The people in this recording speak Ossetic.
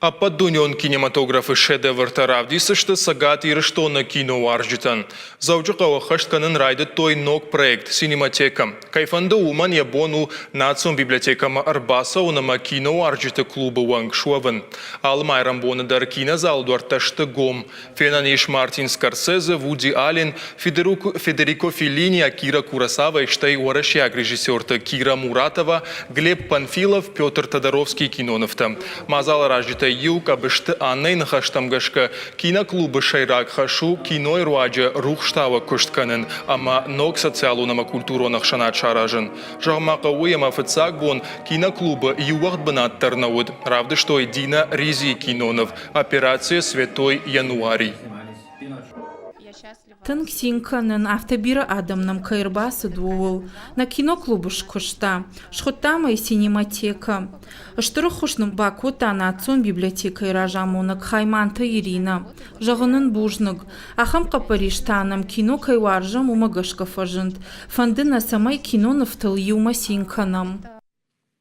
Ӕппӕтдунеон кинематографы шедевртӕ равдисдзысты Цӕгат Ирыстоны киноуарзджытӕн. Дзӕуджыхъӕуы ӕххӕст кӕнын райдыдтой ног проект «Синематека». Кӕй фӕнды, уымӕн йӕ бон у национ библиотекӕмӕ ӕрбацӕуын ӕмӕ киноуарзджыты клубы уӕнг суӕвын. Алы майрӕмбоны дӕр кинозалы дуӕрттӕ сты гом. Фенӕн ис Мартин Скорсезе, Вуди Аллен, Федерико Феллини, Акира Куросавайы, стӕй уӕрӕсейаг режиссерты Кира Муратова, Глеб Панфилов, Петр Тодоровский кинонывтӕ. Мадзаларазджытӕй иу Къӕбысты Аннӕйы ныхӕстӕм гӕсгӕ, киноклубы сӕйраг хӕс у кинойы руаджы рухстауӕг куыст кӕнын ӕмӕ ног социалон ӕмӕ культурон ӕхсӕнад саразын. Зӕгъ-ма хъӕуы ӕмӕ фыццаг бон киноклубы иу уӕгъд бынат дӕр нӕ уыд. Равдыстой Дина Ризийы киноныв Операция «Святой Януарий». Тынг цин кӕнын, афтӕ бирӕ адӕм нӕм кӕй ӕрбацыд, ууыл. Нӕ киноклубы скуыста. Схуыдтам ӕй Синематекӕ. Стыр ӕххуыс нын бакодта национ библиотекӕйы разамонӕг Хайманты Иринӕ. Зӕгъын ын бузныг. Ахӕм хъӕппӕрис та нӕм кино кӕй уарзӕм, уымӕ гӕсгӕ фӕзынд. Фӕнды нӕ, цӕмӕй кинонывтыл иумӕ цин кӕнӕм.